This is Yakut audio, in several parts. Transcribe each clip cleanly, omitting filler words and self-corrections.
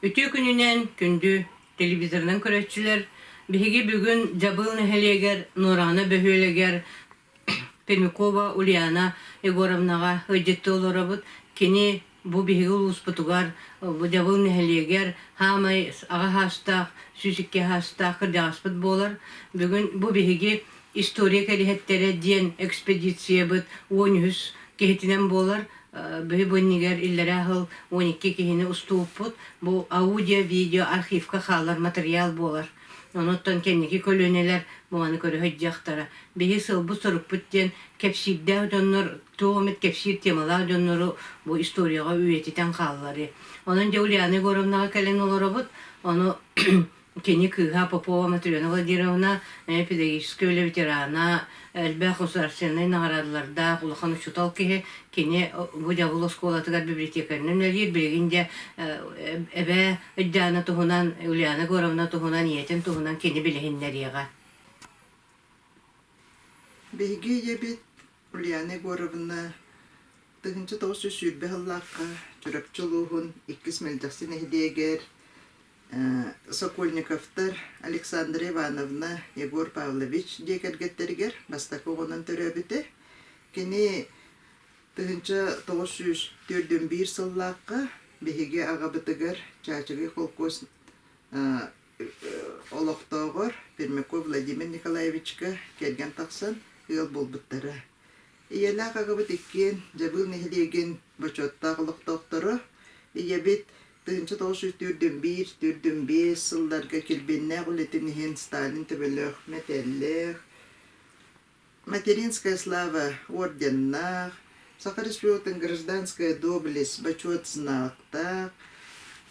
Үтүө күнүнэн, күндү телевизорынан көрөөччүлэр! Биһиги бүгүн Дьабыл нэһилиэгэр Нуораҕана бөһүөлэгэр Пермякова Ульяна Егоровнаҕа ыалдьыттыы олоробут. Кини бу биһиги улууспутугар, бу Дьабыл нэһилиэгэр хаамай аҕа саастаах, 102 саастаах кырдьаҕаспыт буолар. Бүгүн бу биһиги История кэриһэттэрэ диэн экспедициябыт 13 киһитинэн буолар. Быһы бу иннигэр иллэрээ сыл 12 киһини устубуппут. Бу аудио-видео архивка хаалар матырыйаал буолар. Онуттан кэнники көлүөнэлэр бу маны көрө сылдьыахтара. Биһи сылбыт-сорукпут диэн кэпсиирдээх дьоннор, туох эмит кэпсиир темалаах дьоннору бу историяҕа үйэтитэн хаалларыы. Онон дьэ Ульяна Егоровнаҕа кэлэн олоробут. Ону Кини кыыһа Попова Матрена Владимировна педагогическай үлэ ветерана, элбэх государственнай наҕараадалардаах улахан учуутал киһи. Кини бу Дьабыл оскуолатыгар библиотекарынан үлэлиир. Билигин дьэ эбээ Ыйдаана туһунан, Ульяна Егоровна туһунан, ийэтин туһунан кини билиһиннэриэҕэ. Биһиги ийэбит Ульяна Егоровна 1920 сыллаахха Чурапчы улууһун иккис Мэлдьэхси нэһилиэгэр Сокольниковтар Александра Ивановна, Егор Павлович дьиэ кэргэттэригэр бастакы оҕонон төрөөбүтэ. Кини 1941 сыллаахха биһиги аҕабытыгар Чаачыгый холкуос олохтооҕор Пермяков Владимир Николаевичка кэргэн тахсан ыал буолбуттара. Ийэлээх аҕабыт иккиэн Дьабыыл нэһилиэгин бочуоттаах олохтоохторо. Ийэбит 1941, 45 сылларга килбиэннээх үлэтин иһин Сталин төбөлөөх мэтээллээх, Материнская слава орденнаах, Саха Республикатын гражданская доблесть бочуот знактаах,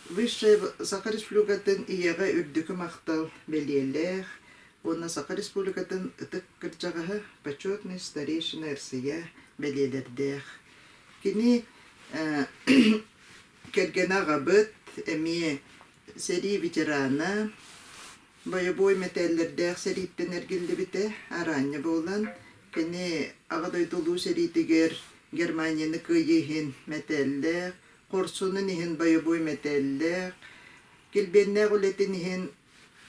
Высшая Саха Республикатын Ийэҕэ үрдүкү махтал бэлиэлээх уонна Саха Республикатын ытык кырдьаҕаһа почетный старейшина Россия бэлиэлэрдээх. Кини Кэргэнэ аҕабыт эмиэ сэрии ветерана, бойобуой мэтээллэрдээх сэрииттэн эргиллибитэ араанньа буолан, кини Аҕа дойду Улуу сэриитигэр Германияны кыайыы иһин мэтээллээх, хорсунун иһин бойобуой мэтээллээх, килбиэннээх үлэтин иһин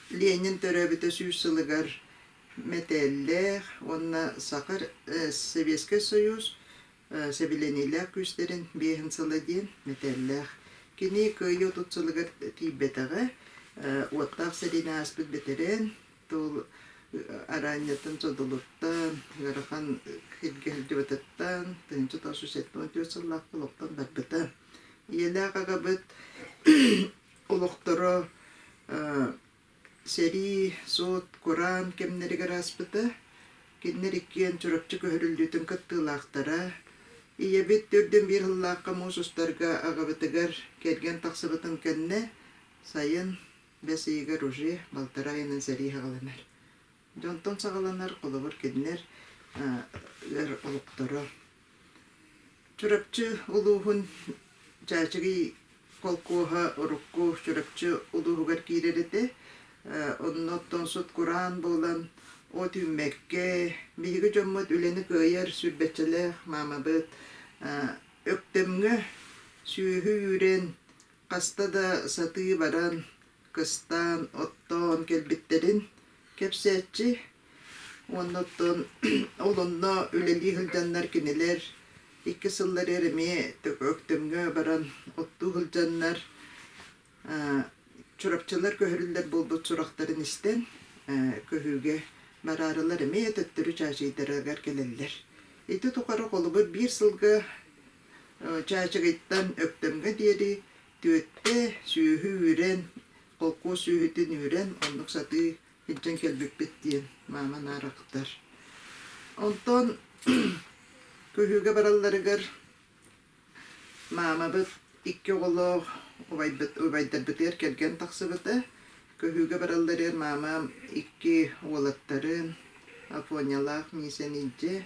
Ленин төрөөбүтэ 100 сылыгар мэтээллээх уонна Саха Сэбиэскэй Союз Сэбилэниилээх күүстэрин биэһин сыла диэн мэтээллээх. Кини Кыайыы 30 сылыгар тиийбэтэҕэ, уоттаах сэриини ааспыт бэтэрээн, тыл араанньатын содулуттан, ыарахан сиргэ сылдьыбытыттан 1974 сыллаахха олохтон барбыта. Ийэлээх аҕабыт олохторо Сэрии, суут, кураан кэмнэригэр ааспыта. Кинилэр иккиэн Чурапчы көһөрүллүүтүн кыттыылаахтара. Ийэбит төрдүн биир сыллаахха муус устарга аҕабытыгар кэргэн тахсыбытын кэннэ сайын бэс ыйыгар уже балтараа ыйынан сэрии саҕаланар. Дьонтон саҕаланар, холобур, кинилэр ыар олохторо. Чурапчы улууһун Чаачыгый холкуоһа урукку Чурапчы улууһугар киирэр этэ. Онно оттон сут-кураан буолан от үүммэккэ, биһиги дьоммут үлэни кыайар сүүрбэччэлээх маамабыт Өктөмҥө сүөһү үүрэн, хаста да сатыы баран, кыстаан, оттоон кэлбиттэрин кэпсээччи. Уонна оттон ол онно үлэлии сылдьаннар кинилэр икки сылларыгар эмиэ Өктөмҥө баран оттуу сылдьаннар Чурапчылар көһөрүллэр буолбут сурахтарын истэн көһүүгэ бараарылар эмиэ төттөрү Чаачыйдарыгар кэлэллэр. Ити тухары холобур биир сылга Чаачыгыйтан Өктөмҥө диэри түөттэ сүөһү үүрэн, холкуос сүөһүтүн үүрэн оннук сатыы илдьэн кэлбиппит диэн маама наар ахтар. Онтон көһүүгэ баралларыгар маамабыт икки оҕолоох убайбыт убайдарбытыгар кэргэн тахсыбыта. Көһүүгэ баралларыгар маамам икки уолаттарын Афонялаах Миисэни илдьэ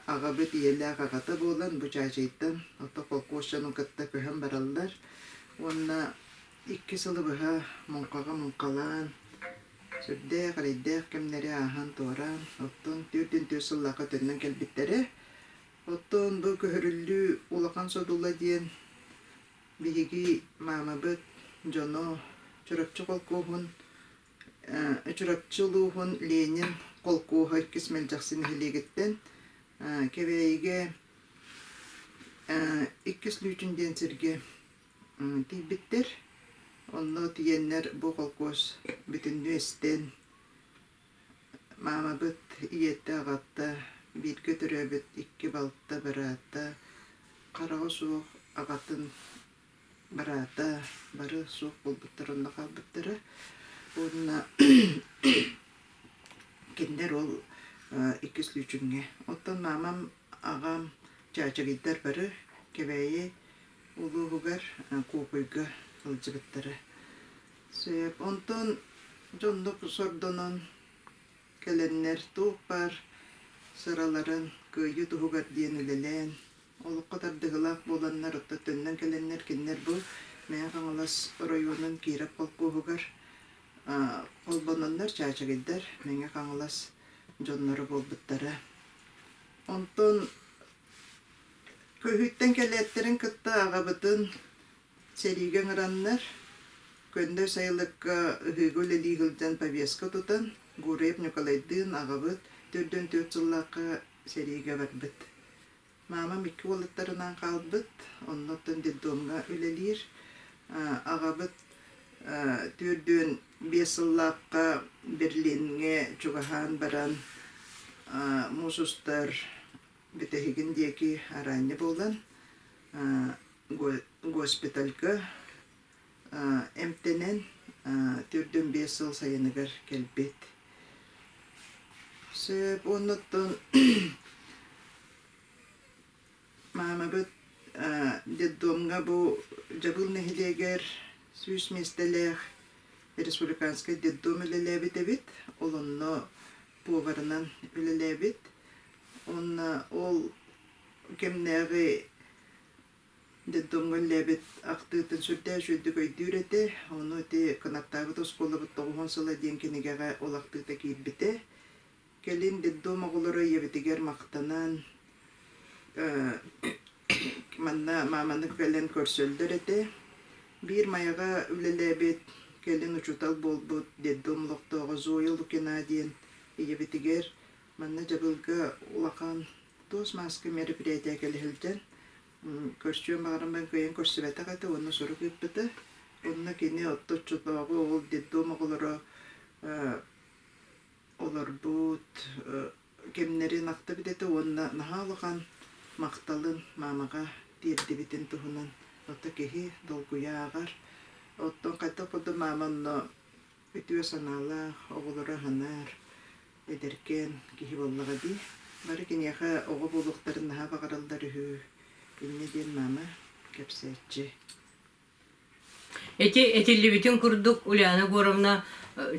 аҕабыт ийэлээх аҕата буолан бу Чаачыйтан ото холкуос дьонун кытта көһөн бараллар уонна икки сылы быһа муҥхаҕа муҥхалаан, сүрдээх эрэйдээх кэмнэри ааһан-туораан, оттон 44 сыллаахха төннөн кэлбиттэрэ. Оттон бу көһөрүллүү улахан содула диэн биһиги маамабыт дьоно Чурапчы холкуоһун Чурапчы улууһун Ленин холкуоһа иккис Мэлдьэхси нэһилиэгиттэн Кэбээйигэ Иккис Лүүчүн диэн сиргэ тиийбиттэр. Онно тиийэннэр бу холкуос бүтүннүү эстэн Маамабыт ийэтэ, аҕата, бииргэ төрөөбүт икки балта, быраата, хараҕа суох аҕатын быраата бары суох буолбуттар, онно хаалбыттара. Уонна кинилэр ол иккис Лүүчүҥҥэ. Оттон маамам, аҕам, чаачыгыйдар бары Кэбээйи улууһугар Куокуйга сылдьыбыттара. Сөп. Онтон дьоннук сордонон кэлэннэр туох баар сыраларын кыайыы туһугар диэн үлэлээн, олоххо тардыһыылаах буоланнар, оттон төннөн кэлэннэр кинилэр бу Мэҥэ Хаҥалас оройуонун Киирэп холкуоһугар холбононнор чаачыгыйдар Мэҥэ Хаҥалас дьонноро буолбуттара. Онтон көһүүттэн кэлээттэрин кытта аҕабытын Сэриигэ ыҥыраннар, Көндөй сайылыкка ыһыыга үлэлии сылдьан повестка тутан, Гурьев Ньукулайдыын аҕабыт 44 сыллаахха сэриигэ барбыт. Маамам икки уолаттарынаан хаалбыт, онно оттон детдомҥа үлэлиир. Аҕабыт 45 сыллаахха Берлиҥҥэ чугаһаан баран муус устар бүтэһигин диэки араанньа буолан госпитальга эмтэнэн 45 сыл сайыныгар кэлбит. Сөп уоннаттан маамабыт детдомҥа бу Дьабыыл нэһилиэгэр 100 миэстэлээх республиканскай детдом үлэлээбит эбит. Ол онно поварынан үлэлээбит. Уонна ол кэмнээҕи детдомҥа үлэлээбит ахтыытын сүрдээх үчүгэйдик өйдүүр этэ. Ону ити «Кынаттаабыт оскуолабыт тоҕуһун сыла» диэн кинигэҕэ ол ахтыыта киирбитэ. Кэлин детдом оҕолоро ийэбитигэр махтанан манна мааманы кэлэн көрсөллөр этэ. Биир Майаҕа үлэлээбит, кэлин учуутал буолбут детдом олохтооҕо Зоя Лукина диэн ийэбитигэр манна Дьабылга улахан туос мааска мероприятие кэлэ сылдьан көрсүөн баҕаран кыайан көрсүбэтэх этэ уонна сурук ыыппыта. Онно кини отточчотооҕу ол детдом оҕолоро олорбут кэмнэрин ахтабыт этэ уонна наһаа улахан махталын маамаҕа тиэрдибитин туһунан ото киһи долгуйа ааҕар. Оттон хайдах курдук маама онно үтүө санаалаах, оҕолоро аһынар, эдэркээн киһи буоллаҕа дии. Бары киниэхэ оҕо буолуохтарын наһаа баҕараллар үһү. Инньэ диэн маама кэпсээччи. Ити этиллибитин курдук Ульяна Егоровна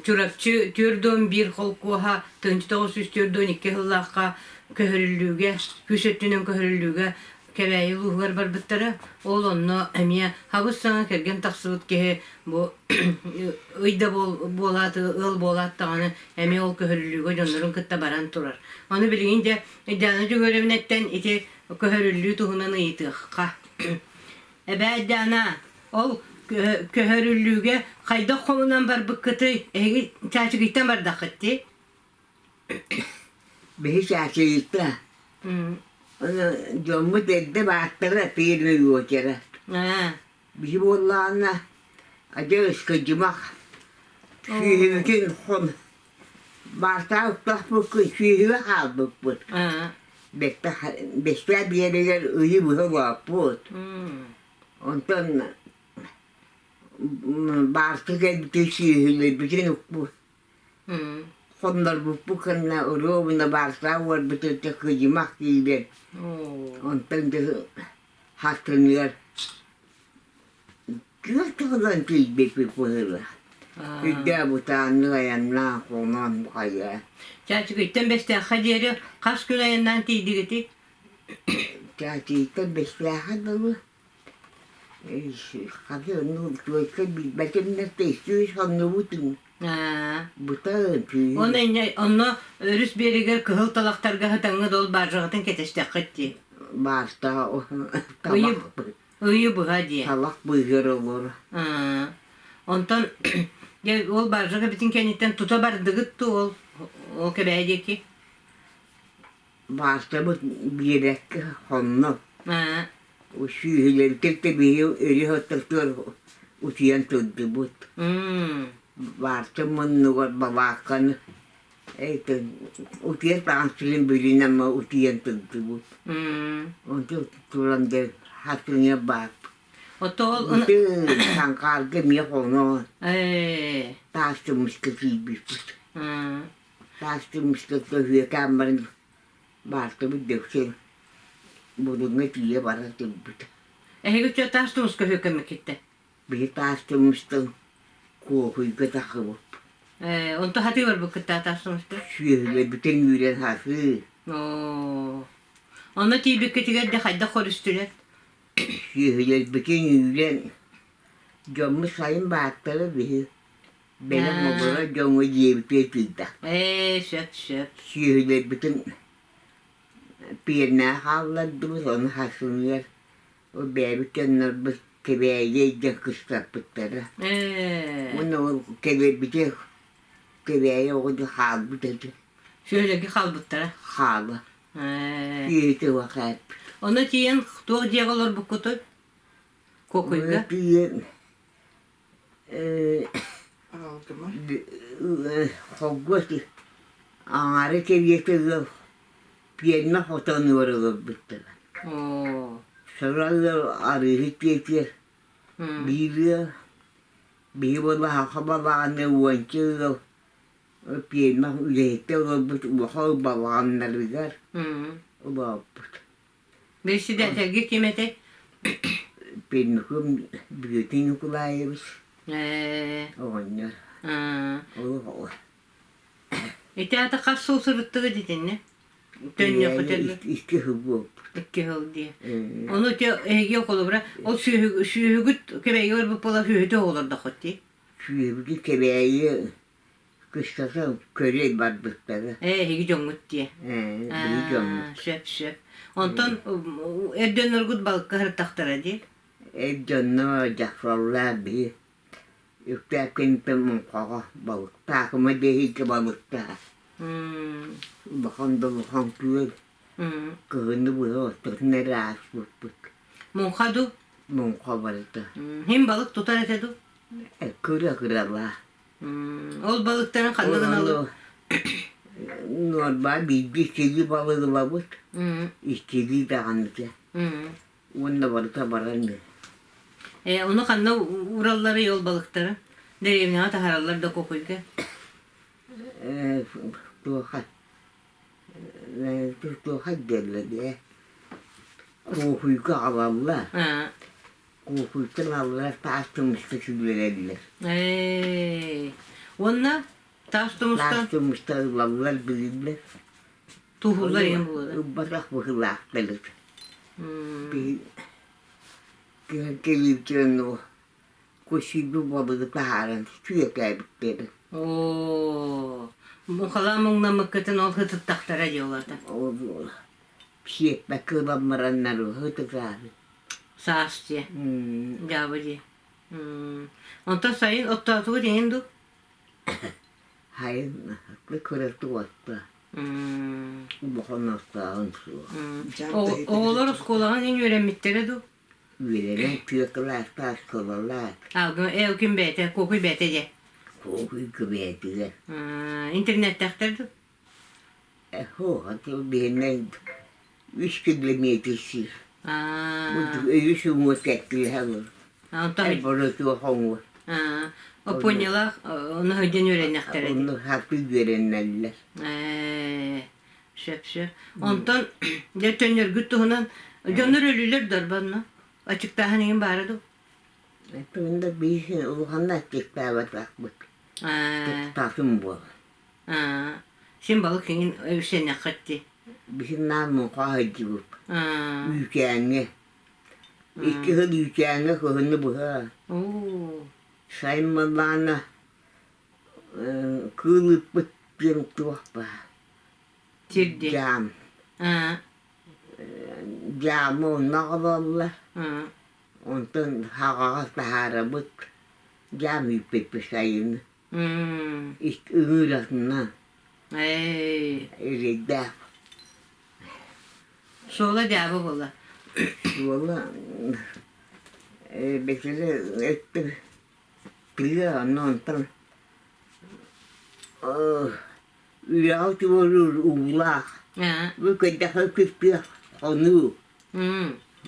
Чурапчы 41 холкуоһа 1942 сыллаахха көһөрүллүүгэ, күүс өттүнэн көһөрүллүүгэ Кэбээйи улууһугар барбыттара. Ол онно эмиэ хабыс-саҥа кэргэн тахсыбыт киһи бу ый да буолаат, ыал буолаат даҕаны эмиэ ол көһөрүллүүгэ дьоннорун кытта баран турар. Ону билигин дьэ Диана Дьөгүөрэбинэттэн ити көһөрүллүү туһунан ыйытыахха. Эбээ Диана, ол көһөрүллүүгэ хайдах хомунан барбыккытый? Эһиги Чаачыгыйтан бардаххыт дии? Биһи Чаачыйыта. Дьоммут эрдэ бааттара первый уочара. Биһи буоллаҕына адьас кыдьымах сүүһүбүтүн хон баартаабыппыт сүүһүбэ хаалбыппыт. Бэстээ биэригэр ыйы быһа олооппут. Онтон баарты кэлбити сүөһүлэрбитин укпут. Хоннорбуппут кэннэ оруобуна баартаа уорбутуттан кыдьымах киирэн онтон хаттыныгар Түөрт тылынан тиийбиппит быһыылаах. Үрдээ бытааннык айаннаан хонон хайа. Чаачыгыйтан Бэстээххэ диэри хас күн айаннаан тиийдигитий? Чаачыгыйтан Бэстээххэ дылы хаты оннук туойка билбэтим да тэстүү соннубутун бутаын түүн. Онно онно өрүс биэригэр кыһыл талахтарга сытаҥҥыт ол бааржаҕытын кэтэстэххит дии. Баартаҕа талах Ыйы быһа диэ. Талах быыһыгар олорор. Онтон дьэ ол баржа кэбитин кэнниттэн тута бардыгыт дуу ол ол кэбээйи диэки? Баартабыт биэрэккэ хонно. Аа. Сүүһүлэртэн тэбиһи өрүс ортотугар утуйан турдубут. М. Баарта муннугар балаакканы утуйар таҥастарын бүрүнэн утуйан турдубут. М. Онтон туран дьэ хатыҥа баар. Оттон ол Бүтүн Саҥхаарга эмиэ хоно Ээ. таас тумуска киирбиппит. М. Таас тумуска көһүөкээн баран баартабыт дөксө Булуҥҥа тиийэ бара турбут. Эһиги чө таас тумуска көһүөкэммиккиттэ? Биһи таас тумустан Куохуйга тахсыбыппыт. Ээ, онто хатыы барбыккыт таас тумуска? Сүөһүлэрбитин үүрэн хатыы. Оо. Онно тиийбиккитигэр де хайдах көрүстүлэр? Сүөһүлэрбитин үүрэн дьоммут сайын бааттара биһи бэлэм олорор дьоҥҥо дьиэбитигэр киирдэхпит. Ээ, сөп, сөп. Сүөһүлэрбитин пиэрмэҕэ хааллардыбыт, ону хасыныгар ол бэйэбит дьоннорбут Кэбээйи диэн кыстаппыттара. Ээ. Уонна ол кэбиэрбитэ Кэбээйи оҕо хаалбыт этэ. Сүөһүлэргэ хаалбыттара. Хаала. Ээ. Киһитэ уохаат. Ону тиийэн туох дьиэҕэ олорбуккутуй? Куокуйга? Ону тиийэн Аҕалгыма. Холгуос аҥаара кэриэтэ ыал пиэрмэ хотонугар олорбуттара. Оо. Сорох ыал арыыһыт дьиэтигэр биир ыал, биһи буоллаҕа балаҕаны уонча ыал пиэрмэ үлэһиттэр олорбут улахан балаҕаннарыгар олооппут. Председательгэ ким этэй? Пермяков Бүөтүн Ньукулаевич Ээ. оҕонньор. Аа. Олох Ити аата хас сыл сырыттыгыт итиннэ? Төннүөххүтэ Икки сыл буолбут. Икки сыл дии. Ону те эһиги холобура ол сүөһүгүт кэбээйи барбыт буола сүөһүтэ олордоххут дии. Сүөһүбүтүн кэбээйи Кыстата көрө барбыттара. Ээ, эһиги дьоҥҥут диэ. Ээ, биһиги дьоммут. Сөп, сөп. Онтон эр дьонноргут балыкка сырыттахтара дии? Эр дьонно дьахталлар биһи үктээх кэнниттэн муҥхаҕа балыктаахыма диэһигэ балыктаах. Улахан да улахан күөл. Кыһыны быһа ортотун эрэ ааспыппыт. Муҥха дуу? Муҥха барыта. Хим балык тутар этэ дуу? Кыра-кыралаах. Ол балыктарын ханна гыналлар? Нуорба биирдэ иккилии балык ылабыт, иккилии даҕаныта. Уонна барыта баран Ээ, ону ханна ууралларый ол балыктары? Дэриэбинэҕэ таһаараллар да куокуйга? Ээ, туоха туоха диэллэр ээ. Куокуйга аҕалаллар. Куокуйтан аллар таас тумуска сүллэрэллэр. Ээ, уонна таас тумустан? Таас тумуста ылаллар билиллэр. Туһуллар иһин буолар. Ылбатах быһыылаахтар. Кэлиитин кусийбу балыгы таһааран сүөкээбиттэрэ. Оо, мухалаа муҥнаммыккытын ол ытыттахтара дии олата. Ол сиэппэккэ ылан бараннар ытытаары. Саас дьиэ. Дьаабы дьиэ. Онтон сайын оттоотугут иҥин дуу? Сайын кыратык отто. Улахан оттооһун суох. Оҕолор оскуолаҕа иҥин үөрэммиттэрэ дуу? Үөрэнэн тыа кылаастаах оскуолалаах. Ээ, ким бэйэтэ? Куокуй бэйэтэ дьэ. Куокуй бэйэтигэр. Интернеттээхтэр дуу? Суох, биһиннэн үс километр сир. Үс уҥуор кэккилэһэ олорор. Боротуох оҥуор. Оппуонньалаах ону сылдьан үөрэннэхтэрэ дии. Онно сатыы үөрэнэллэр. Сөп сөп. Онтон дьэ төннөргүт туһунан дьоннор өлүүлэр дарбанна. Ачыктааһын иҥин баара дуу? Тугунда биир улаханна аччыктаабатахпыт. Тутаатын буолар. Син балык иҥин үссэннэххит дии. Биһин муҥха сылдьыбыт. Үүкээҥҥэ. Икки сыл үүкээҥҥэ кыһыны быһа. Сайын маллаана кыыл ыппыт диэн туох баар. Сирди. Дьаам. Дьаамы онно аҕалаллар. Онтон хаҕаҕа таһаарабыт. Дьаам үүппүппүт сайын. Ыҥыыратынан. Эрэйдээх. Суола дьаабы буолла. Суола бэкэлэ өттө тыа онно онтон үрэҕи туоруур уулаах. Бу көрдөххө күп-күөх хонуу.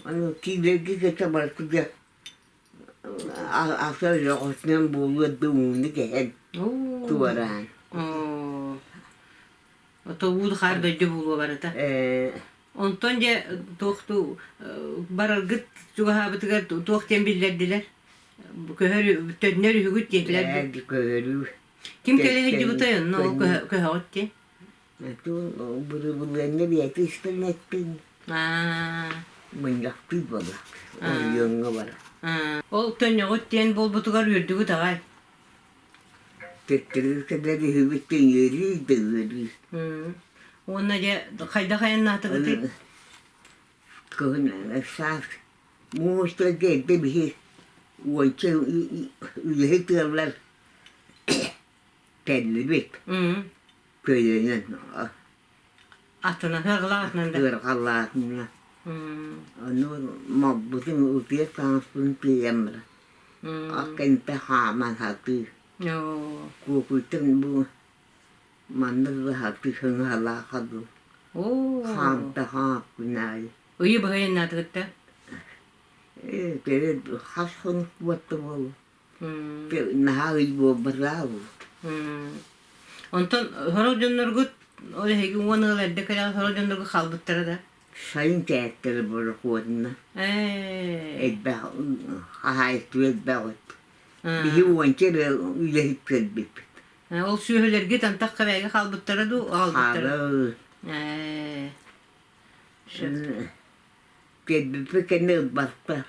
Ону киирэргэ кытта барытыгар аса өрөҕөтүнэн буолуо да ууну кэһэн туораан. Ото уу хаар дойду буолуо барыта. Онтон дьэ туох бараргыт чугаһаабытыгар туох диэн биллэрдилэр? Көһөр төннөр үһүгүт диэтилэр. Көһөрүү. Ким кэлэ сылдьыбытай онно ол көһөҕүт диэн? Бырыбылыанньа бэйэтэ истэн эттин. Мунньахтыы буолар. Оройуоҥҥа барар. Ол төннөҕүт диэн буолбутугар үөрдүгүт аҕай. Төттөрү кэлэр үһүбүттэн үөрүү да үөрүү. Уонна дьэ хайдах айаннаатыгытый? Кыһын саас муустарга эрдэ биһи уонча үлэһит ыаллар Кэллибит. Көлөнөн Атынан, ыарҕалаатынан да. Ыарҕалаатына. Ону малбытын утуйар таҥаспын тиэйэн баран аккэнтэ хааман сатыы. Куокуйтан бу манна дылы сатыы сыҥаһалаах дуу. Хаамта хааппын аайы. Ыйы быһа айаннаатыгыт да? Ээ, хас хонук буолта буолуо. Наһаа ый буолбатаа Онтон сорох дьонноргут ол эһиги уон ыал эрдэ кэлэн сорох дьонноргут хаалбыттара да? Сайын кээттэрэ борохуотуна. Элбэх хаһаайыстыба элбэх от. Биһи уонча эрэ үлэһит кэлбиппит. Ол сүөһүлэргит антах кэбээгэ хаалбыттара дуу, аҕалбыттара? Хаалар. Кэлбиппит кэннэ ылбаттар.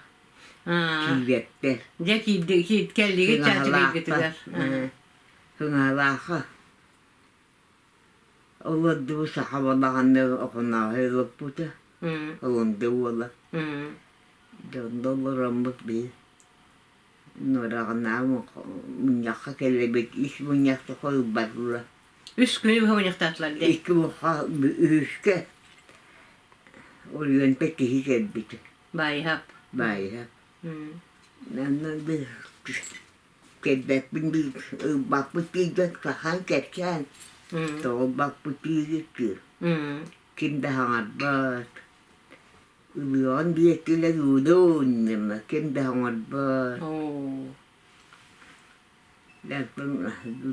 Киирбэттэр. Дьэ киирди кэллигит чаачыгайгытыгар. Сыҥаһалаахха. Олордубут саха балаҕанна Охонооһой олорбута. Ылынды уола. Дьонно олороммут бии. Нуораҕынаа мунньахха кэлэбит ис мунньахта хойулбатылар. Үс күнү быһа мунньахтаатылар дии. Икки муха үһүскэ Оройуонтан киһи кэлбит. Баайыһап. Баайыһап. Онно кэлбэппин ылбаппыт тиийбэт сахан кэпсээн тоҕо ылбаппыт диигит ким да хаҥарбат ылыаҕын диэтилэр ууну ким да хаҥарбат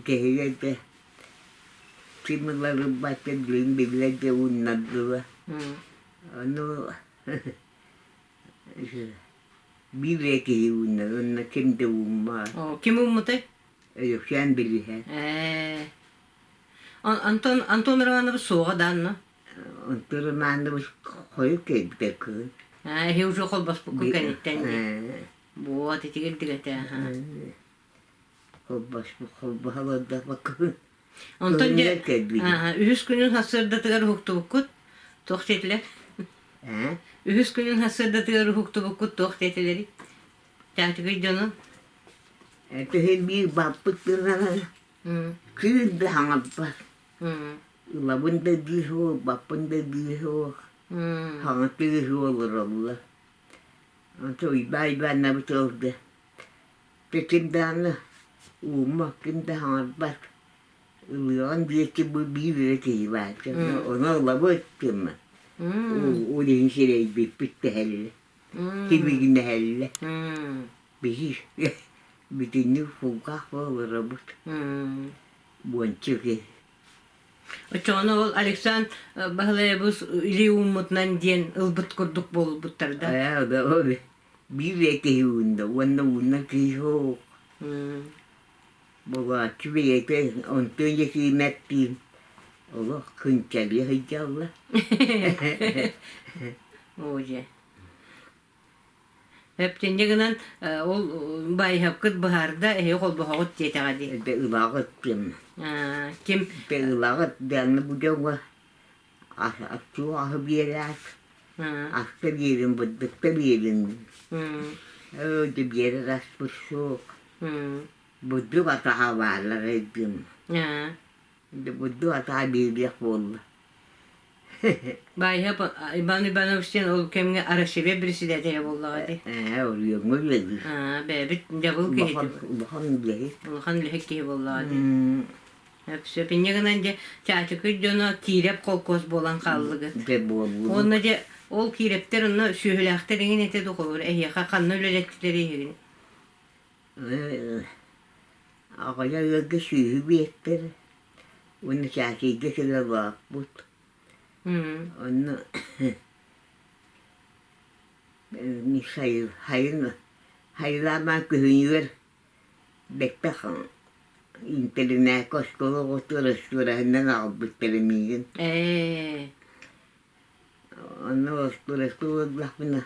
Кэһигэ ким ыларбаттан билин биллэр да ууннардылар. Ону биир эрэ киһи ууннар, онно ким да ууммат. Ким ууммутай? Өлөксөөн билиһэ. Антон Антон Романович суоҕа да анна? Антон Романович хойут кэлбитэ кыһын. Эһи уже холбоспукку кэнниттэн дии. Вот итигирдик этэ. Холбоһолордохпоккун. Онтон дьэ үһүс күнүн сарсыардатыгар уһуктубуккут туох диэтилэр? Үһүс күнүн сарсыардатыгар уһуктубуккут туох диэтилэрий? Чаачыгый дьону? Төһө биир баппыт гынан күн да хаҥаппат. Ылабын да биир суох, баппын да биир суох. Хаҥатыы суох олороллор. Онто Уйбаан Уйбааннабыт ылда. Дьэ ким даҕаны ууммат, ким да хаҥарбат. Ылыаҕын диэки бу биир эрэ киһи баар. Ону ылабыт гыммат. Ол иһин сирэйбиппит тэһэллэ. Тибигинэһэллэ. Биһи бүтүннүү кулгаах буоларабыт. Буонча киһи. Оччоҕуна ол Александр Баһылайабыс илии ууммутунан диэн ылбыт курдук буолбуттар да? Ээ, биир эрэ киһи уунна уонна уунна киһи суох. Булааччы бэйэтэ онтон дьэ киимэттиин олох кынчалыы сылдьаллар. Оо дьэ. Эптинньэ гынан ол баайыһапкыт быһаарда эһиги холбоһоҕут диэтэҕэ дии. Дэ ылаҕыт ким? Ким? Дэ ылаҕыт даҕаны бу дьоҥҥо аттуу аһы биэрээт аста биэрин бурдукта биэрин. Оо дэ биэрэр аспыт суох. Бурдук атаҕа бааллар өйдүүм. Бурдук атаҕа биэриэх буолла. Баайыһап Иван Иванович диэн ол кэмҥэ Арасеве председателэ буоллаҕа дии. Ээ, оройуоҥҥа үлэлиир. Аа, бэйэбит дьабыл киһи. Улахан улахан үлэһит. Улахан үлэһит киһи буоллаҕа дии. Сөп инньэ гынан дьэ Чаачыкый дьоно Киирэп холкуос буолан хааллыгыт. Дьэ буоллубут. Уонна дьэ ол Киирэптэр онно сүөһүлээхтэр эҥин этэ дуу холобур эһиэхэ ханна үлэлэттилэр эһигини? Аҕыйах ыалга сүөһү биэртэр уонна Чаачыйга кэлэ улааппыт. Онно Михаил сайын сайылаан күһүнүгэр бэттэх интэринээккэ оскуола оҕотугар остуораһынан аҕалбыттара миигин. Ээ Онно остуораска олордохпуна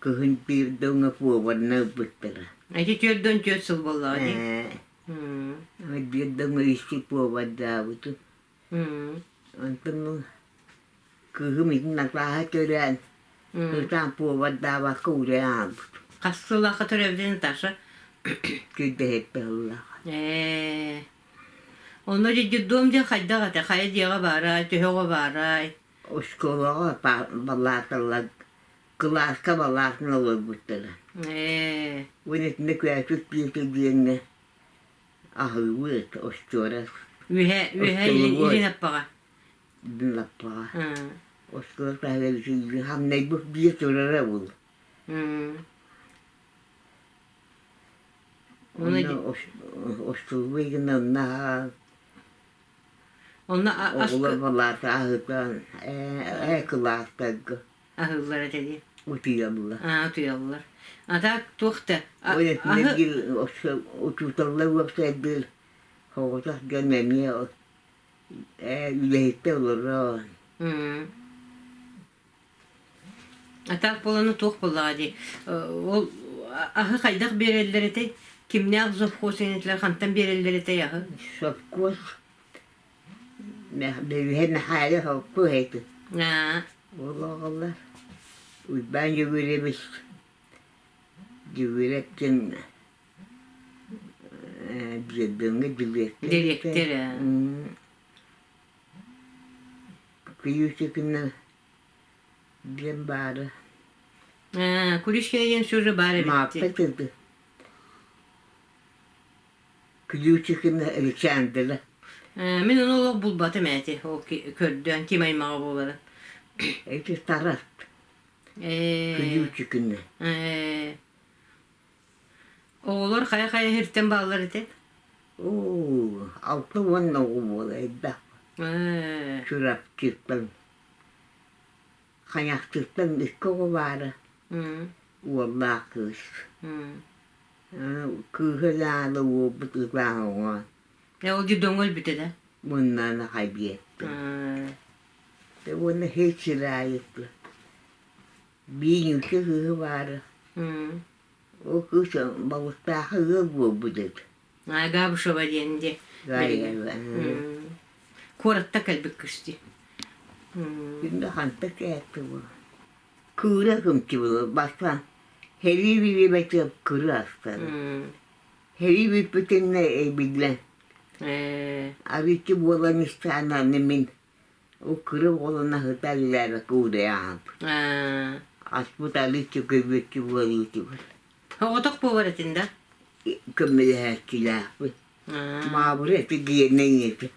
кыһын биирдэ пуобарына ылбыттара. Ити 44 сыл буоллаҕа дии. Ээ биирдэ үстүү пуобардаабытым. Онтон кыыһым итин Натааһа төрөөн, ытаан пуобардаабакка уурайан хаалбыт. Хас сыллаахха төрөөбүтүй Наташа? Күүрдэһиттэ сыллаах. Ээ. Онно детдом диэн хайдах этэ? Хайа дьиэҕэ баарай, төһө оҕо баарай? Оскуолаҕа балааталар кылааска балаатын олорбуттара. Ээ. Уонна итиннэ Көөчүк диэки диэҥҥэ аһыыбыт остуорас. Үөһэ үөһэ илин аппаҕа. Илин аппаҕа. Оскуола таһыгар хамнайбыт биир турара ол. Онно остулубуй гына онно Онно оҕолор балаата аһытан ээ кылаастарга аһыыллар этэ дии. Утуйаллар. Аа, утуйаллар. А так туох да Ой, биир учууталлар уопсайдыыр соҕотох дьон эмиэ ээ үлэһиттэр олорор. А так буоланы туох буоллаҕа дии. Ол аһы хайдах биэрэллэр этэй? Кимнээх завхоз инитилэр хантан биэрэллэр этэй аһы? Совхоз Бэбиһэ Мэхээлэ совхоз этэ. Аа. Ол оҕолор Уйбаан Дьөгүөрэбис Дьөгүөрэп диэн Дьиэрдэҥҥэ дириэктэр Дириэктэр ээ. Күйүүчүкүнэ диэн баара. Аа, Куличкина диэн все же баар эбит. Мааппа тылды. Күлүүчүкүнэ Александра. Мин ону олох булбатым эти, ол көрдөөн ким аймаҕа буоларын. Эти Тарас. Күлүүчүкүнэ. Оҕолор хайа-хайа сиртэн бааллар ити? Оо, 60 оҕо буола элбэх. Чурапчыттан, Хайахтыттан икки оҕо баара, уоллаах кыыс. Кыыһа даҕаны уолбут ытаан оҥоон. Э, ол дьоҥҥо өлбүтэ да? Муннаны хайбиэттим. Уонна һич сыраайыппы. Биир кыыһы баара. Ол кыыс балыктаахы ыал буолбут эбит. Габышева диэн дии. Куоратта кэлбит кыыс дии. Күндү ханта кээттэ бу. Кыыра кымчы буолар. Бастаан һэрии бириэмэтигэр кыра астара. Һэрии бүппүтүннэ эбиллэн. Арыыччы буолан истэҕинэ мин Ол кыра оҕолорун аһыта үлэлээбэккэ уурайа ааһабыт. Аспыт арыычча көбүөччү буолуутугар. Оҕотох буолар этин да? Көмөлөһөөччүлээхпит. Маабыры эти гиэнэ ийэтэ.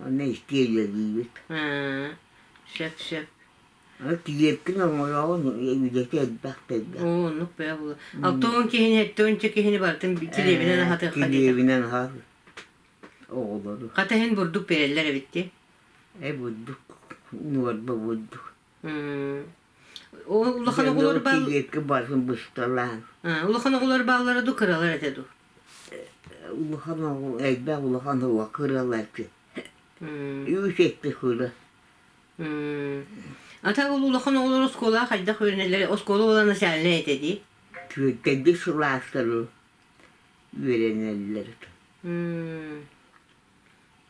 Онно истиэ үлэлиибит. Сөп сөп. Килиэпкин оҥороҕун үлэтэ элбэх да элбэх. Оо, оннук бэйэ буолар. 60 киһини, 70 киһини барытын килиэбинэн аһатыахха диэтэ. Килиэбинэн аһар. Оҕолору. Хата иһин бурдук биэрэллэр эбит дии. Э бурдук, нуорба бурдук. Ол улахан оҕолор баал... Килиэпкэ барытын бысталаан. Улахан оҕолор бааллара дуу, кыралар этэ дуу? Улахан оҕо, элбэх улахан оҕо кыралар этэ. Үс этэ кыра. Ата ол улахан оҕолор оскуолаҕа хайдах үөрэнэллэр? Оскуола буолан начальнай этэ дии. Түөртэйдик сылаастары үөрэнэллэр.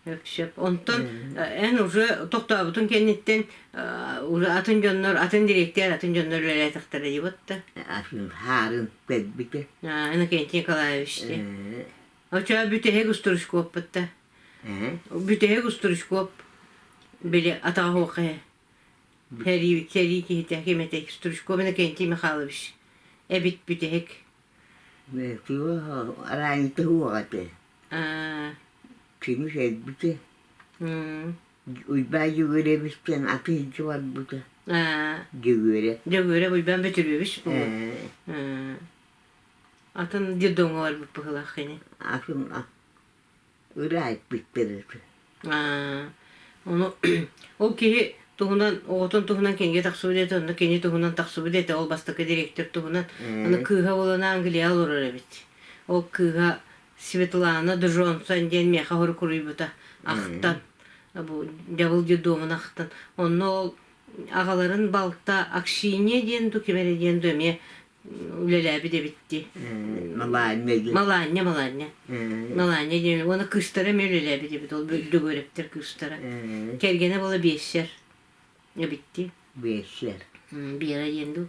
Сөп. Онтон эн уже тохтообутун кэнниттэн уже атын дьоннор, атын дириэктэр, атын дьоннор үлэлээтэхтэрэ дии да? Атын хаарын кэлбитэ. Иннокентий Николаевич дии. Очо бүтэһик устурускуоппут да. Бүтэһик устурускуоп били атаҕа хуохэ. Сэрии сэрии киһитэ ким этэй? Стручков Иннокентий Михайлович эбит бүтэһик. Араанньыта суох этэ. Кини кэлбитэ. Уйбаан Дьөгүөрэбис диэн аты илдьэ барбыта. Дьөгүөрэ. Дьөгүөрэ Уйбаан Бөтүрүөбүс буолуо. Атын детдомҥа барбыт быһыылаах кини. Атын ырааппыттар этэ. Ону ол киһи туһунан оҕотун туһунан кинигэ тахсыбыт этэ, онно кини туһунан тахсыбыт этэ, ол бастакы директор туһунан. Аны кыыһа буолан Англияҕа олорор эбит. Ол кыыһа Светлана Джонсон диэн миэхэ хоруйбута ахтан, бу дьабыл детдомун ахтан. Онно ол аҕаларын балта Аксинья диэн ду ким эрэ диэн ду эмиэ үлэлээбит эбит дии. Малаанньа диэн. Малаанньа, Малаанньа. Малаанньа диэн уонна кыыстара эмиэ үлэлээбит эбит, ол Дөгүөрэптэр кыыстара. Кэргэнэ буола биэссэр эбит дии. Биэссэр. Биэрэ диэн дуу.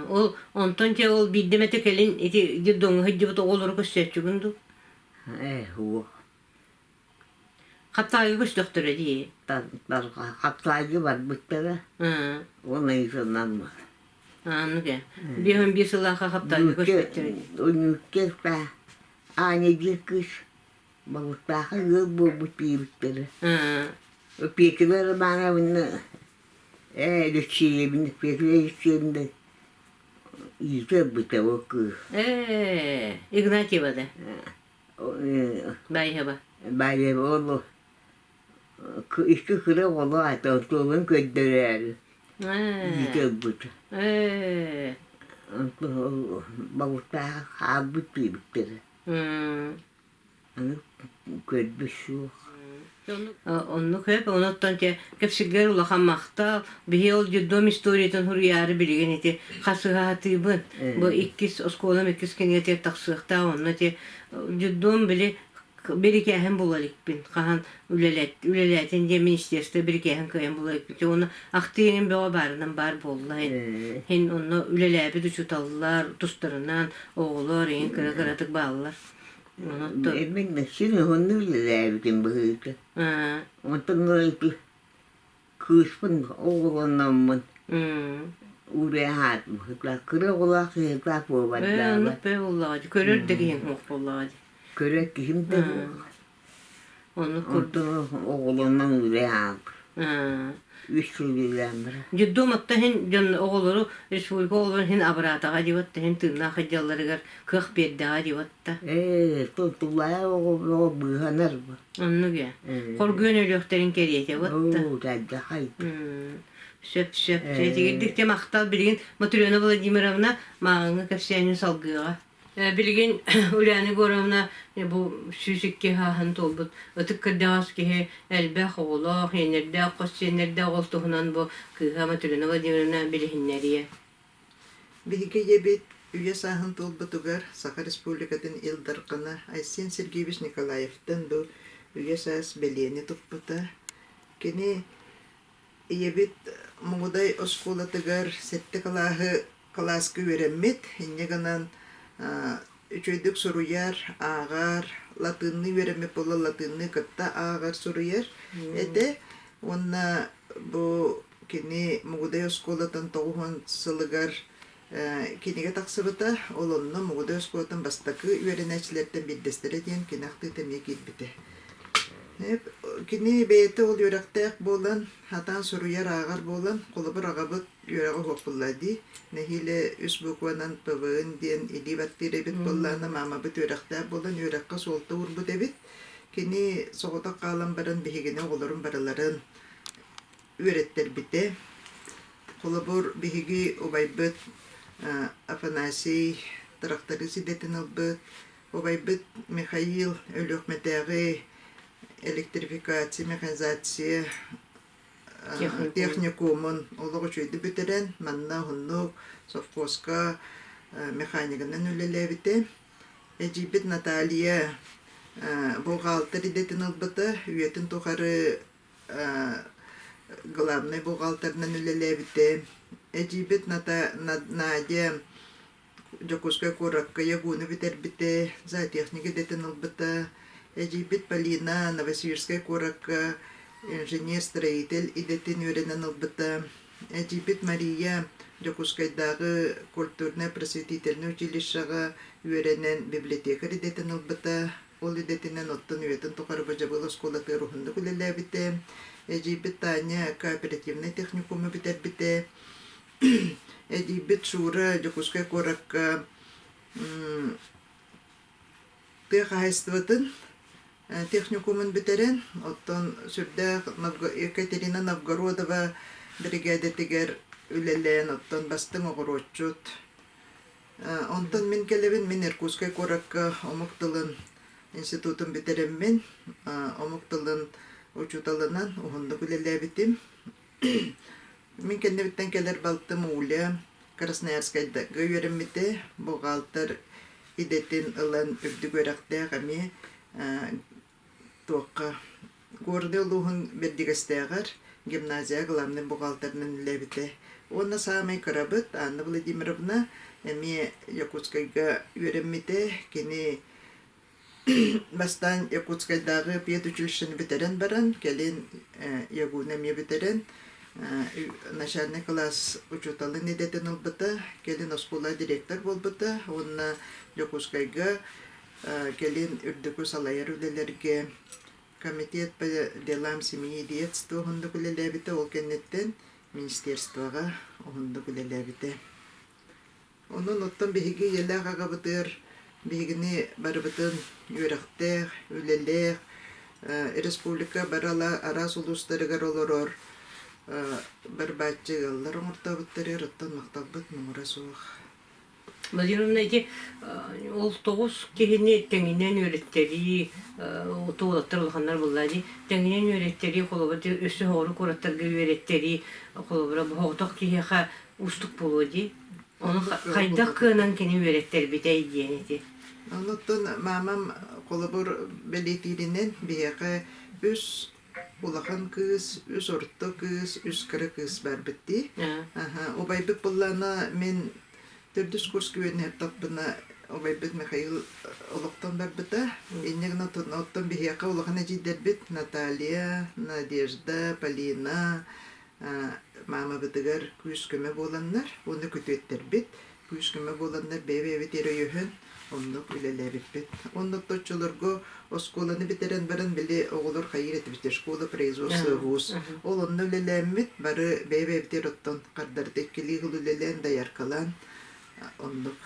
Ол онтон дьэ ол биирдэ эмэтэ кэлин ити детдомҥа сылдьыбыт оҕолору көрсөөччүгүн дуу? Ээ, суох. Хаптаайга көстөхтөрө дии. Хаптаайга барбыттара. Уонна ыытыллан Анык ээ. 51 сыллаахха хаптаайга көспүттэрэ дии. Үнүккэ Аня диэн кыыс Балыктаахха ыал буолбут диэбиттэрэ. Петя Романовна ээ Алексеевна Петя Алексеевна иитэ ылбыта ол кыыс. Ээ, Игнатьева да? Баайыһаба. Баайыһаба ол икки кыра оҕолоох этэ, онтуолун көрдөрөөрү иитэ ылбыта. Онтон ол балыктаах хаалбыт диэбиттэрэ. Аны көрбүт суох. Оннук хөп, онуттан те кэпсиргэр улахан махтал. Биһи ол детдом историятын суруйаары билигин ити хасыһаатыыбын. Бу иккис оскуолам иккис кинигэтигэр тахсыахтаах, онно ити детдом били бирикээһин була иликпин. Хаһан үлэлэт үлэлээтин диэн министерство бирикээһин кыайан була иликпин. Уонна ахтыы иҥин бөҕө баарынан баар буолла ин. Һин онно үлэлээбит учууталлар тустарынан оҕолор иҥин кыра-кыратык бааллар. Мин син уһуннук үлэлээбитим быһыыта. Онтон ити кыыспын оҕолономмун уурайаһаатым. Кыра оҕолоох киһи буолбардаaba. Оннук бээ буоллаҕа дии. Көрөр да киһиҥ суох буоллаҕа дии. Көрөр киһим да суох. Оннук курдук. Онтон оҕолонон үлэлээн Үс сыл үлэлээн баран. Детдом отто иһин дьон оҕолору республика оҕолорун иһин абыраатаҕа диэбит иһин тыыннаах сылдьалларыгар кыах биэрдэҕэ диэбит да. Ээ, тулаайах оҕо быыһанар бу. Оннук ээ. Хоргуйан өлүөхтэрин кэриэтэ вот да. Оо, дьайдахай. Сөп, сөп. Этигирдик те махтал билигин Матрена Владимировна мааҕыҥҥы кэпсээнин салгыаҕа. Билигин Ульяна Егоровна бу 102 сааһын туолбут ытык кырдьаҕас киһи элбэх оҕолоох, иэннэрдээх, хос сиэннэрдээх ол туһунан бу кыыһа Матрена Владимировна билиһиннэриэ. Биһиги ийэбит үйэ сааһын туолбутугар Саха Республикатын Ил Дархана Айсен Сергеевич Николаевтан бу үйэ саас бэлиэни туппута. Кини Ийэбит Муҥудай оскуолатыгар сэттэ кылааһы кылааска үөрэммит, инньэ гынан үчүгэйдик суруйар, ааҕар, латыынныы үөрэммит буолла латыынныы кытта ааҕар, суруйар этэ. Уонна бу кини Мугудай оскуолатын 90 сылыгар кинигэ тахсыбыта, ол онно Мугудай оскуолатын бастакы үөрэнээччилэртэн биирдэстэрэ диэн кини ахтыыта эмиэ киирбитэ. Кини бэйэтэ ол үөрэхтээх буолан, сатаан суруйар-ааҕар буолан, холобур аҕабыт үөрэҕэ суох буолла дии. Нэһиилэ үс букванан ПВН диэн илии баттыыр эбит буоллаҕына, маамабыт үөрэхтээх буолан үөрэххэ суолта уурбут эбит. Кини соҕотох хаалан баран биһигини оҕолорун барыларын үөрэттэрбитэ. Холобур, биһиги убайбыт Афанасий тырахтарыыс идэтин ылбыт, убайбыт Михаил Өлүөхмэтээҕи электрификация, механизация техникумун олох үчүгэйдик бүтэрэн, манна уһуннук совхозка механигынан үлэлээбитэ. Эдьиийбит Наталья. Бухгалтер идэтин ылбыта, үйэтин тухары главнай бухгалтерынан үлэлээбитэ. Эдьиийбит Надя Дьокуускай куоракка ЯГУ-ну бүтэрбитэ, зоотехник идэтин ылбыта. Эдьиийбит Полина Новосибирскай куоракка инженер-строитель идэтин үөрэнэн ылбыта. Эдьиийбит Мария Дьокуускайдааҕы культурнай-просветительнай училищеҕа үөрэнэн библиотекарь идэтин ылбыта. Ол идэтинэн оттон үйэтин тухары Бадьабыл оскуолатыгар уһуннук үлэлээбитэ. Эдьиийбит Таня кооперативнай техникуму бүтэрбитэ. Эдьиийбит Шура Дьокуускай куоракка тыа хаһаайыстыбатын техникумун бүтэрэн, оттон сүрдээх Екатерина Новгородова биригээдэтигэр үлэлээн, оттон бастыҥ оҕуруотчут. Онтон мин кэлэбин, мин Иркутскай куоракка омук тылын институтун бүтэрэммин, омук тылын учууталынан уһуннук үлэлээбитим. Мин кэннибиттэн кэлэр балтым Уля Красноярскайга үөрэммитэ, бухгалтер идэтин ылан үрдүк үөрэхтээх эмиэ туохха Горнай улууһун Бэрдигэстээҕэр гимназия главнай бухгалтерынан үлэлээбитэ. Уонна саамай кырабыт Анна Владимировна эмиэ Якутскайга үөрэммитэ. Кини Бастаан Якутскайдааҕы педучилищены бүтэрэн баран, кэлин ЯГУ-ну эмиэ бүтэрэн, начальнай кылаас учууталын идэтин ылбыта, кэлин оскуола директор буолбута уонна Дьокуускайга кэлин үрдүкү салайар үлэлэргэ комитет по делам семьи и детства уһуннук үлэлээбитэ, ол кэнниттэн министерствоҕа уһуннук үлэлээбитэ. Онон оттон биһиги ийэлээх аҕабытыгар биһигини барыбытын үөрэхтээх, үлэлээх, республика барала араас улуустарыгар олорор барбааччы ыаллар оҥортообуттарыгар оттон махталбыт муҥура суох. Владимировна, ити ол тоҕус киһини тэҥинэн үөрэттэрии, уолаттар улаханнар буолла дии, тэҥинэн үөрэттэрии, холобур, өссө соҕуруу куораттарга үөрэттэрии, холобура, соҕотох киһиэхэ уустук буолуо дии. Ону хайдах кыанан кини үөрэттэрбитэй диэн ити. Онуттан маамам холобур бэлиэтииринэн биһиэхэ үс улахан кыыс, үс орто кыыс, үс кыра кыыс барбыт дии. Убайбыт буллаана мин төрдүс курска үөрэнэттахпына убайбыт Михаил олохтон барбыта. Инньэ гынан оттон биһиэхэ улахан эдьиийдэрбит Наталья, Надежда, Полина, маамабытыгар күүс-көмө буоланнар уонна күтүөттэрбит күүс-көмө буоланнар бэйэ-бэйэбит өйөһөн оннук үлэлээбиппит. Онно оччолорго оскуоланы бүтэрэн баран били оҕолор хайыыр этибит школа производства вуз. Ол онно үлэлээммит бары бэйэ-бэйэбитигэр оттон хардарыта иккилии сыл үлэлээн дояркалаан оннук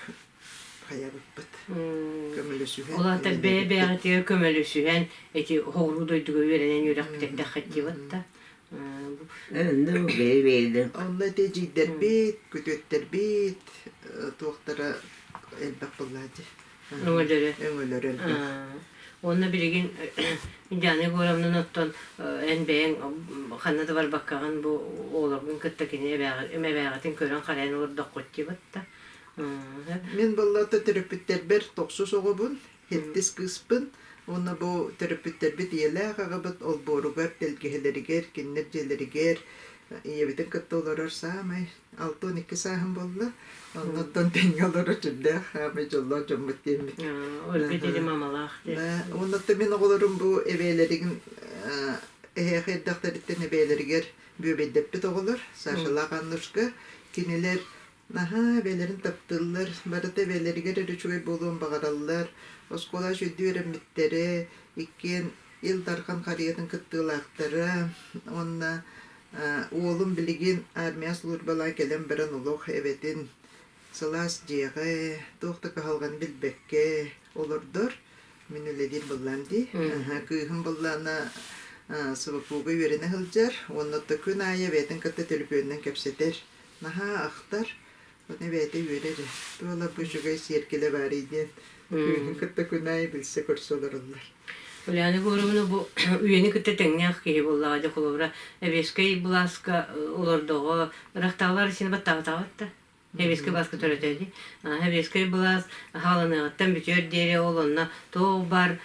хайабыппыт. Көмөлөсүһэн Ол аата бэйэ-бэйэҕитигэр көмөлөсүһэн эти хоҕуруу дойдуга үөрэнэн үөрэхпит эрдэххит диэбит да. Онно ити эдьиийдэрбит, күтүөттэрбит туохтара элбэх буоллаа дии. Өҥөлөрө. Өҥөлөрө элбэх. Уонна билигин Диана Егоровнаны оттон эн бэйэҥ ханна да барбаккаҕын бу оҕолоргун кытта кини эбээҕитин көрөн-харайан олордоххут диэбит да. Мин буоллаата төрөппүттэрбэр тохсус оҕобун, Һирдис кыыспын уонна бу төрөппүттэрбит ийэлээх аҕабыт олбуоругар, тэлгэһэлэригэр, кинилэр дьиэлэригэр ийэбитин кытта олорор саамай 62 сааһым буолла. Оннуттан тэҥҥэ олорор сүрдээх саамай дьоллоох дьоммут диэммит. Өлбүт или мамалаах диэн. Уонна мин оҕолорум бу эбээлэригин эһээхи эрдэхтэриттэн эбээлэригэр бүөбэйдэппит оҕолор Сашалаах Аннушка кинилэр Наһаа эбэлэрин таптыыллар, барыта эбэлэригэр эрэ үчүгэй буолуон баҕараллар, оскуола үчүгэйдик үөрэммиттэрэ, иккиэн Ил Дархан харыйатын кыттыылаахтара уонна уолум билигин армия службалаан кэлэн баран олох эбэтин сылаас дьиэҕэ туох да кыһалҕаны билбэккэ олордор. Мин үлэлиир быллаан дии. Кыыһым быллаана СВПУ-га үөрэнэ сылдьар уонна күн аайы эбэтин кытта төлөпүөнүнэн кэпсэтэр. Наһаа ахтар, ону бэйэтэ үөрэр ээ. Туола бу үчүгэй сиэркилэ баарый диэн кыыһын кытта күн аайы билсэ-көрсө олороллор. Ульяна Егоровна бу үйэни кытта тэҥнээх киһи буоллаҕа дьэ холобура эбиэскэй былааска олордоҕо ырахтаҕалар син баттаабатаҕыт да? Сэбиэскэй былааска төрөтө дии. Сэбиэскэй былаас хааланыаҕыттан бүтүөр диэри ол онно туох бар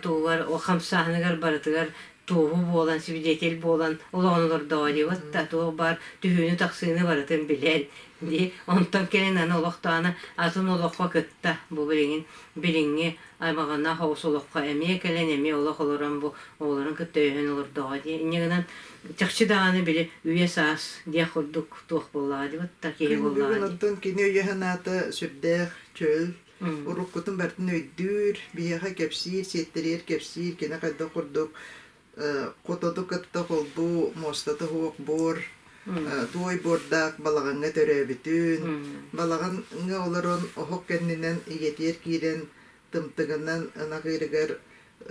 тугугар хамсааһыныгар барытыгар туоһу буолан, свидетель буолан олоҕун олордоҕо дии да туох баар түһүүнү-тахсыыны барытын билэн дии. Онтон кэлин аны олохтоона атын олоххо кытта бу билигин билиҥҥи аймаҕаннаах оҕус олоххо эмиэ кэлэн эмиэ олох олорон бу оҕолорун кытта өйөһөн олордоҕо дии. Инньэ гынан чахчы даҕаны били үйэ саас диэх курдук туох буоллаҕа дии да киһи Күн буоллаҕа бүгүн дии. оттон кини өйө-санаата сүрдээх чөл, уруккутун барытын өйдүүр, биһиэхэ кэпсиир, сиэттэригэр кэпсиир, кини хайдах курдук хотону кытта холбуу муостата суох буор, туой буордаах балаҕаҥҥа төрөөбүтүн, балаҕаҥҥа олорон оһох кэннинэн ийэтигэр киирэн тымтыгынан ынах ыырыгар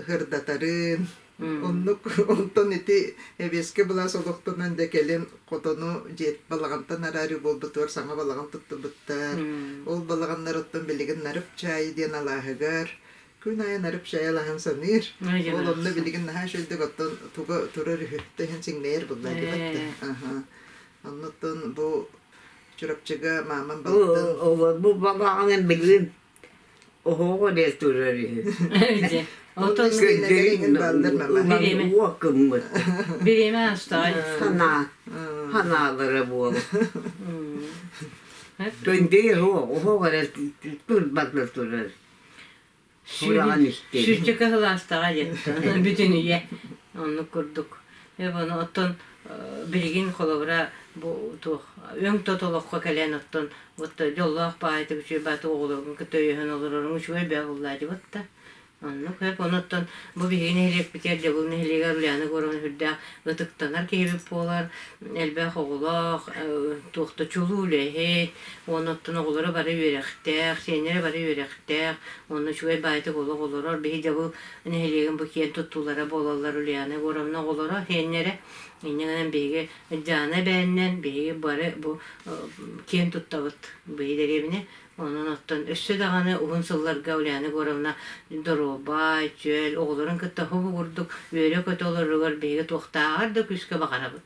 сырдатарын, оннук онтон ити эбиэскэ былаас олохтонон дьэ кэлин хотону дьиэт балаҕантан араарыы буолбутугар саҥа балаҕан туттубуттар. Ол балаҕаннар оттон билигин Нарып чаайы диэн алааһыгар күн аайы Нарып чаайы алааһын саныыр. Ол онно билигин наһаа үчүгэйдик оттон туга турар үһү иһин сиҥнэйэр булла диэбэттэ. Аха. Оннуттан бу Чурапчыга маамам балтын Бу балаҕанын билигин Оһоҕо диэн турар үһү. Дьэ, Онтон Көрдөрүн баллар мама. Бириэмэ. уоккуммут. Бириэмэ астаҕай. Санаа ханаалара буола. Көндүй оһох эрэ турбатла турар. Сураҕын истэбин. Сүүсчэкэ кыһылаастаҕа диэн бүтүн үйэ. Оннук курдук. Ону оттон билигин холобура бу туох өҥ тот олоххо кэлэн оттон вот дьоллоох баайытык үчүгэй бааты оҕолоргун кытта өйөһөн олороруҥ үчүгэй бээ буллаа дибит да. Оннук хөп онуттан бу биһиги нэһилиэкпитигэр Дьабыл нэһилиэгэр Ульяна Егоровна сүрдээх ытыктанар киһибит буолар, элбэх оҕолоох, туох да чулуу үлэһит, онуттан оҕолоро бары үөрэхтээх, сиэннэрэ бары үөрэхтээх, онно үчүгэй баайтык олох олорор. Биһи Дьабыл нэһилиэгин бу киэн туттуулара буолаллар Ульяна Егоровна оҕолоро, сиэннэрэ. Инньэ гынан биһиги Дьаана эбээннэн биһиги бары бу киэн туттабыт биһи дэриэбинэ. Онон оттон өссө даҕаны уһун сылларга Ульяна Егоровна доруобай, чөл, оҕолорун кытта хобу курдук үөрэ-көтө олороругар биһиги туохтааҕар да күүскэ баҕарабыт.